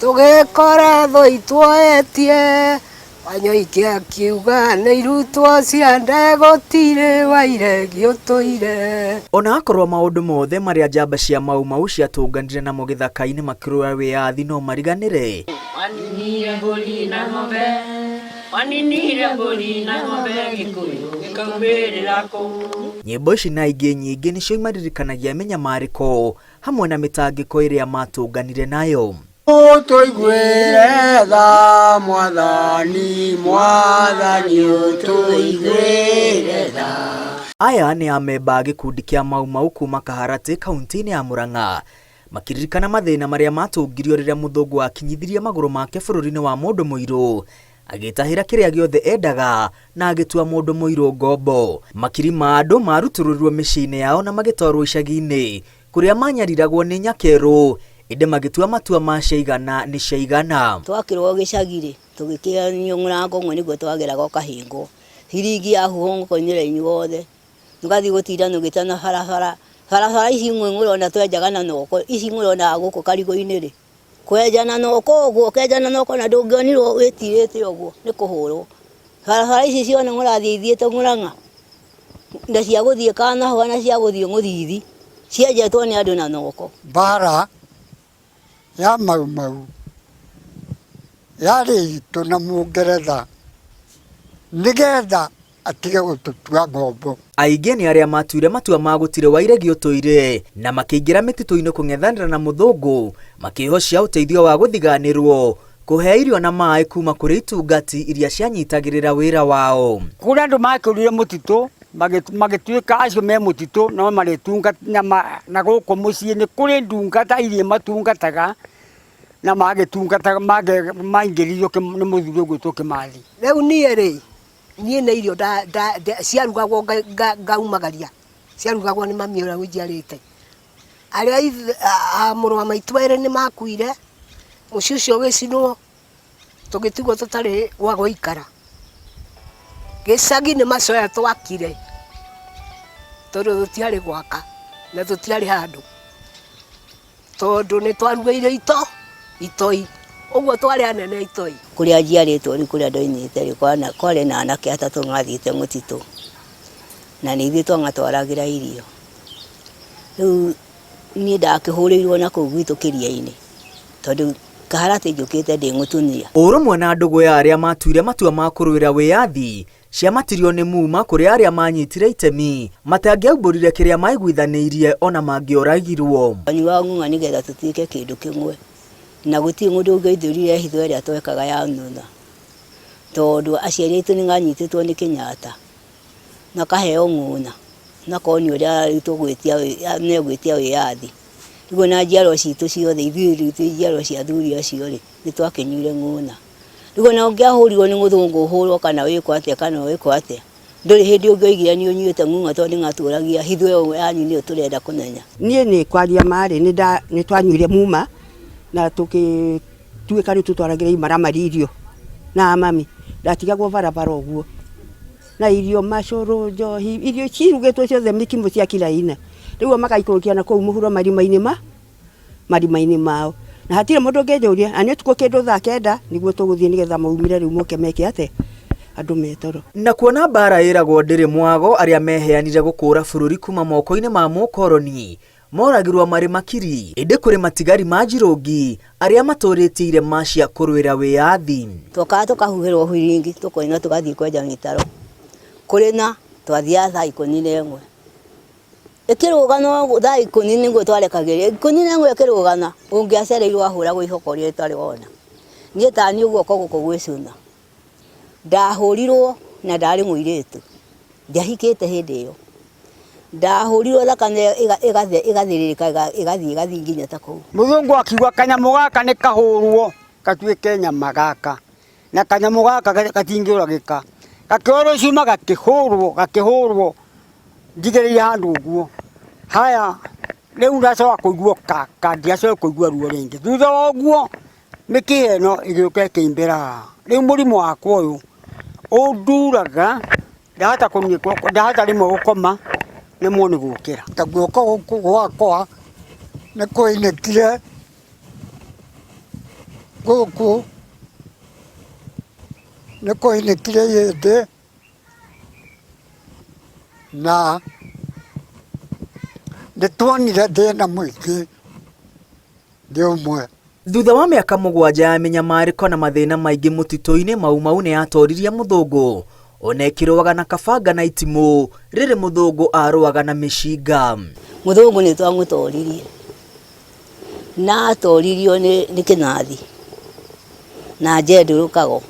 Tũgĩkora thũ itwoetie, Wanyoike akiuga nĩ irutwo ciande gũtirĩ wairegi ũtũire. Ona akorwo maũndũ mothe marĩa njamba cia Mau Mau ciatũnganire namo gĩthaka-inĩ makĩrũa wĩyathi no mariganĩre, Waninire mbũri na ng'ombe, waninire mbũri na ng'ombe, Gĩkũyũ gĩkaumĩrĩra kũ? Nyĩmbo ici na ingĩ nyingĩ nĩcio imaririkanagia mĩnyamarĩko hamwe na mĩtangĩko ĩrĩa matũnganire nayo. Ũtũiguĩre tha Mwathani, Mwathani ũtũiguĩre tha. Aya nĩ amemba a gĩkundi kĩa Mau Mau kuma Kaharatĩ kaunti-inĩ ya Murang'a makĩririkana mathĩna marĩa matũngirio rĩrĩa mũthũngũ akinyithirie magũrũ make bũrũri-inĩ wa mũndũ mũirũ agĩtahĩra kĩrĩa gĩothe endaga na agĩtua mũndũ mũirũ ngombo. Makiri ma andũ marutũrũrirwo mĩciĩ-inĩ yao na magĩtwarwo icagi-inĩ kũrĩa manyariragwo nĩ nyakerũ ĩndĩ magĩtua matua ma ciaigana nĩ ciaigana. Twakĩrwo gĩcagi-rĩ, tũgĩkĩonio mũrango ũmwe nĩguo twageraga ũkahingwo. Ciringi yahuhwo mũkoimĩra inyuothe, mũgathiĩ gũtinda mũgĩtana barabara. Barabara ici imwe mũrona twenjaga na moko, ici mũrona gũkũ karigũ-inĩ rĩ, kwenja na moko ũguo, ũkenja na moko na ndũngĩonirwo wĩtirĩte ũguo nĩ kũhũrwo. Barabara ici ciothe mũrathiĩ ithiĩte Mũrang'a, na cia gũthiĩ Kanahũa na cia gũthiĩ Mũthithi, cienjetwo nĩ andũ na moko. Mbara ya Mau Mau yarĩ itũ na Mũngeretha nĩgetha atige gũtũtua ngombo. Aingĩ nĩ arĩa matuire matua ma gũtirĩ wairegi ũtũire na makĩingĩra mĩtitũ-inĩ kũng'ethanĩra na mũthũngũ makĩhocia ũteithio wa gũthiganĩrwo kũhe irio na maĩ kuma kũrĩ itungati iria cianyitagĩrĩra wĩra wao. Kũrĩa andũ makĩũrire mũtitũ magĩtuĩka acio me mũtitũ no marĩtungata na gũkũ mũciĩ nĩ kũrĩ ndungata iria matungataga na magĩtungata maingĩririo nĩ mũthuri ũgwĩtwo Kĩmathi. Rĩu niĩ rĩ, niĩ nĩ irio ciarugagwo ngaumagaria, ciarugagwo nĩ mami ũrĩa ũnjiarĩte. Arĩa mũrũ wa maitũ erĩ nĩ makuire, mũciĩ ũcio ũgĩcinwo, tũgĩtigwo tũtarĩ gwa gũikara. Gĩcagi nĩ macoya twakire, tondũ tũtiarĩ gwaka na tũtiarĩ handũ, tondũ nĩ twarugĩire ito itoi, ũguo twarĩ anene itoi. Kũrĩa njiarĩtwo rĩu kũrĩa ndoimĩte rĩ, kwarĩ na anake atatũ mathiĩte mũtitũ, na nĩ ithuĩ twamatwaragĩra irio. Rĩu niĩ ndakĩhũrĩirwo na kũu gwitũ kĩria-inĩ, tondũ Kaharatĩ njũkĩte ndĩ mũtumia. Ũrũmwe na ndũgũ ya arĩa matuire matua ma kũrũĩra wĩyathi ciamatirio nĩ muma kũrĩ arĩa manyitire itemi matangĩaumbũrire kĩrĩa maiguithanĩirie ona mangĩoragirwo. Twanyuaga ng'ung'a nĩgetha tũtuĩke kĩndũ kĩmwe, na gũtirĩ mũndũ ũngĩaithũrire hitho ĩrĩa twekaga ya ng'ung'a, tondũ aciari aitũ nĩ manyitĩtwo nĩ Kenyatta, makaheo ng'ung'a, makonio ũrĩa rĩu tũgwĩtia megwĩtia wĩyathi. Rĩu ona njiarwa citũ ciothe ithuĩ rĩu twĩ njiarwa cia athuri acio rĩ, nĩ twakĩnyuire ng'ung'a. Rĩu ona ũngĩahũrirwo nĩ mũthũngũ ũhũrwo kana wĩkwo atĩa kana wĩkwo atĩa, ndũrĩ hĩndĩ ũngĩoigire nĩ ũnyuĩte ng'ung'a tondũ nĩ matũragia hitho ĩyo yanyu nĩyo tũrenda kũmenya. Niĩ nĩ kwaria ma rĩ, nĩ twanyuire muma na tũgĩtuĩka rĩu tũtwaragĩra imaramari irio na mami, ndatigagwo barabara ũguo na irio macũrũ, njohi, irio cirugĩtwo ciothe mĩkimo cia kila aina. Rĩu o magaikũrũkia na kũu mũhuro marima-inĩ ma marima-inĩ mao. Na hatirĩ mũndũ ũngĩnjũria, na nĩ ũtukũ kĩndũ thaa kenda nĩguo tũgũthiĩ nĩgetha maumire rĩu moke meke atĩa, andũ metoro. Na kuona mbara ĩragwo ndĩrĩ mwago, arĩa meheanire gũkũũra bũrũri kuma moko-inĩ ma mũkoroni moragirwo marĩ makiri, ĩndĩ kũrĩ matigari ma Njirũngi arĩa matũrĩtie irema cia kũrũĩra wĩyathi. Twokaga tũkahuhĩrwo huiringi tũkoima tũgathiĩ kwenja mĩtaro. Kũrĩ na twathiaga thaa 11. Ĩkĩrũgana ũguo thaa ikũmi nĩguo twarekagĩrĩria, 11 ĩkĩrũgana, ũngĩacereirwo wahũragwo ihoka ũrĩa ũtarĩ wona. Niĩ ta niĩ guoko gũkũ gwĩ cuna, ndahũrirwo na ndarĩ mũirĩtu, ndiahikĩte hĩndĩ ĩyo. Ndahũrirwo thakame ĩgathĩrĩrĩka ĩgathiĩ ĩgathiĩ nginya ta kũu. Mũthũngũ akiuga kanyamũ gaka nĩ kahũrwo gatuĩke nyama gaka, na kanyamũ gaka gatingĩũragĩka. Gakĩoerwo cuma gakĩhũrwo gakĩhũrwo. Njigĩrĩire handũ ũguo, haya rĩu ndacoka kũigua ka ka ndiacoka kũigua ruo rĩngĩ. Thutha wa ũguo mĩkiha ĩno ĩgĩũka ĩkĩimbĩra haha. Rĩu mũrimũ wakwa ũyũ ũnduraga ndahota ndahota rĩmwe gũkoma nemwo nĩ gũkĩra. Ta guoko gũkũ gwakwa nĩ kwainĩkire. Gũkũ nĩ kũinĩkire ihĩndĩ na nĩ tuonire thĩna mũingĩ thĩ ũmwe. Thutha wa mĩaka 7 ya mĩnyamarĩko na mathĩna maingĩ mũtitũ-inĩ, Mau Mau nĩ yatoririe mũthũngũ ona ĩkĩrũaga na kabanga na itimũ rĩrĩ mũthũngũ arũaga na mĩcinga. Mũthũngũ nĩ twamũtoririe na atoririo nĩ Kĩnathi na Njendũrũkago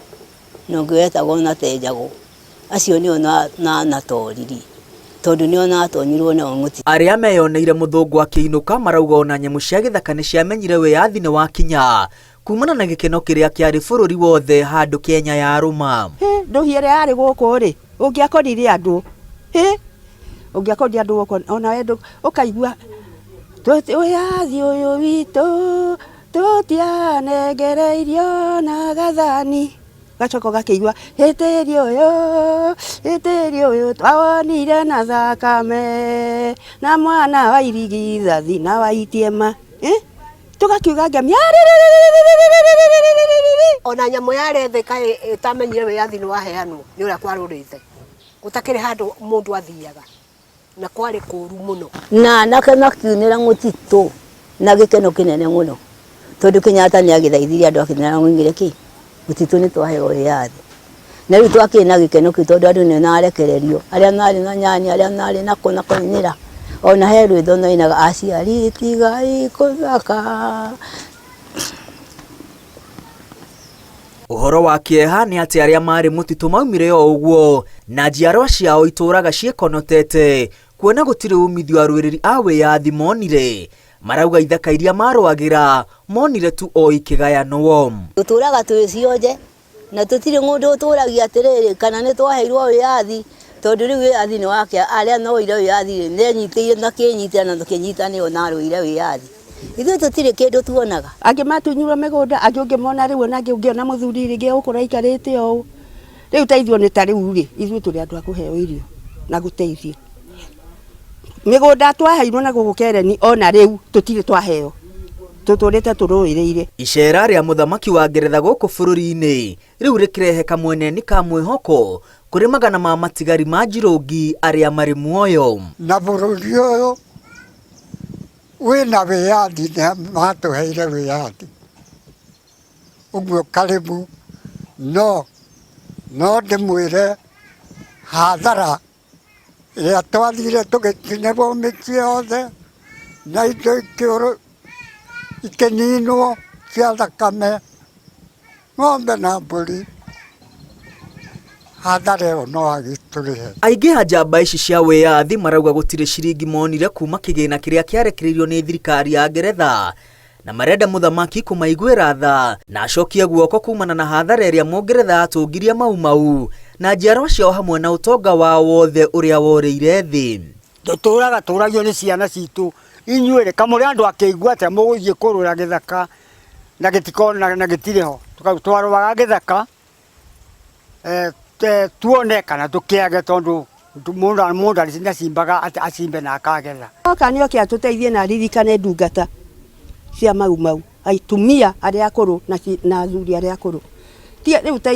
na ũngĩ wetagwo na Tenjagũ, acio nĩo natoririe tondũ nĩo natonyirwo nao mũtitũ. Arĩa meyoneire mũthũngũ akĩinũka marauga ona nyamũ cia gĩthaka nĩ ciamenyire wĩyathi nĩ wakinya kumana na gĩkeno kĩrĩa kĩarĩ bũrũri wothe handũ Kenya yarũma. Ndũhi ĩrĩa yarĩ gũkũ rĩ, ũngĩakorire andũ, ũngĩakorire andũ gũkũ onawe ũkaigua wĩyathi ũyũ witũ tũtianengereirio na gathani. Gacoka ũgakĩigua hĩtĩri ũyũ twawonire na thakame na mwana wa irigithathi na wa itiema. Tũgakiuga ngemi. Ona nyamũ yarĩ thĩ kaĩ ĩtamenyire wĩyathi nĩ waheanwo nĩ ũrĩa kwarũrĩte, gũtakĩrĩ handũ mũndũ athiaga na kwarĩ kũũru mũno. Na anake makiunĩra mũtitũ na gĩkeno kĩnene mũno tondũ Kenyatta nĩ agĩthaithirie andũ akĩmera mũingĩre kĩ mũtitũ nĩ twaheo wĩyathi. Na rĩu twakĩrĩ na gĩkeno kĩu tondũ andũ nĩ marekererio, arĩa marĩ na nyanya, arĩa marĩ na kũ na kũinĩra. Ona he rwĩmbo mainaga aciari tigai kũthaka. Ũhoro wa kĩeha nĩ atĩ arĩa marĩ mũtitũ maumire o ũguo na njiarwa ciao itũraga ciĩkonotete kuona gũtirĩ umithio arũĩrĩri a wĩyathi monire. Marauga ithaka iria marũagĩra monire tu o ikĩgayanwo. Tũtũraga twĩ cionje na tũtirĩ mũndũ ũtũragia atĩrĩrĩ kana nĩ twaheirwo wĩyathi tondũ rĩu wĩyathi nĩ wake arĩa noire wĩyathi rĩ nĩenyitĩire na kĩnyitĩra na tũkĩnyita nĩo narũire wĩyathi. Ithuĩ tũtirĩ kĩndũ tuonaga. Angĩ matunyirwo mĩgũnda, angĩ ũngĩmona rĩu ona angĩ ũngĩona mũthuri rĩngĩ egũkorwo aikarĩte ũũ. Rĩu ta ithuĩ nĩ ta rĩu rĩ, ithuĩ tũrĩ andũ a kũheo irio na gũteithio. Mĩgũnda twaheirwo na gũkũ Kereni ona rĩu tũtirĩ twaheo. Tũtũrĩte tũrũĩrĩire. Icera rĩa mũthamaki wa Ngeretha gũkũ bũrũri-inĩ rĩu rĩkĩrehe kamweneni ka mwĩhoko kũrĩ magana ma matigari ma njirũngi arĩa marĩ muoyo. Na bũrũri ũyũ wĩna wĩyathi nĩ matũheire wĩyathi. Ũguo karibu no ndĩmwĩre hathara ĩrĩa twathire tũgĩcinĩrwo mĩciĩ yothe na indo ikĩninwo cia thakame, ng'ombe na mbũri. Hathara ĩyo no agĩtũrĩhe. Aingĩ a njamba ici cia wĩyathi marauga gũtirĩ ciringi monire kuma kĩgĩna kĩrĩa kĩarekereirio nĩ thirikari ya Ngeretha na marenda mũthamaki kũmaiguĩra tha na acokie guoko kumana na hathara ĩrĩa mũngeretha atũngirie Mau Mau na njiarwa ciao hamwe na ũtonga wao wothe ũrĩa worĩire thĩ. Tũtũraga tũragio nĩ ciana citũ inyuĩ rĩ kamũrĩ andũ akĩigua atĩa mũgũthiĩ kũrũra gĩthaka na gĩtikona na gĩtirĩ ho. Twarũaga gĩthaka tuone kana tũkĩage tondũ mũndũ nĩacimbaga acimbe na akagetha. Oka nĩ oke atũteithie na aririkane ndungata cia Mau Mau, atumia arĩa akũrũ na athuri arĩa akũrũ. Rĩu ta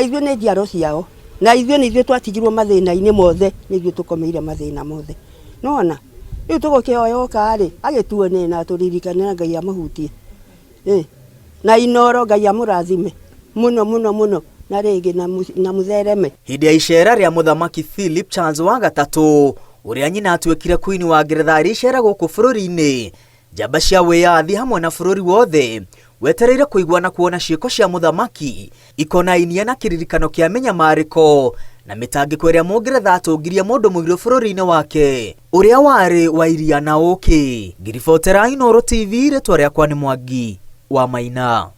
ithuĩ nĩ njiaro ciao na ithuĩ nĩ ithuĩ twatigirwo mathĩna-inĩ mothe, nĩ ithuĩ tũkomeire mathĩna mothe. Nĩwona? Rĩu tũgũkĩhoya oka rĩ, agĩtuone na atũririkane na Ngai amũhutie. Na Inooro Ngai amũrathime mũno mũno mũno na rĩngĩ na mũthereme. Hĩndĩ ya icera rĩa mũthamaki Philip Charles wa gatatũ ũrĩa nyina atuĩkire Queen wa Ngeretha arĩ icera gũkũ bũrũri-inĩ, njamba cia wĩyathi hamwe na bũrũri wothe wetereire kũigua na kuona ciĩko cia mũthamaki ikonainie na kĩririkano kĩa mĩnyamarĩko na mĩtangĩko ĩrĩa mũngeretha atũngirie mũndũ mũirũ bũrũri-inĩ wake ũrĩa warĩ wa iria na ũkĩ. Ngiribotera Inooro TV, rĩtwa rĩakwa nĩ Mwangi wa Maina.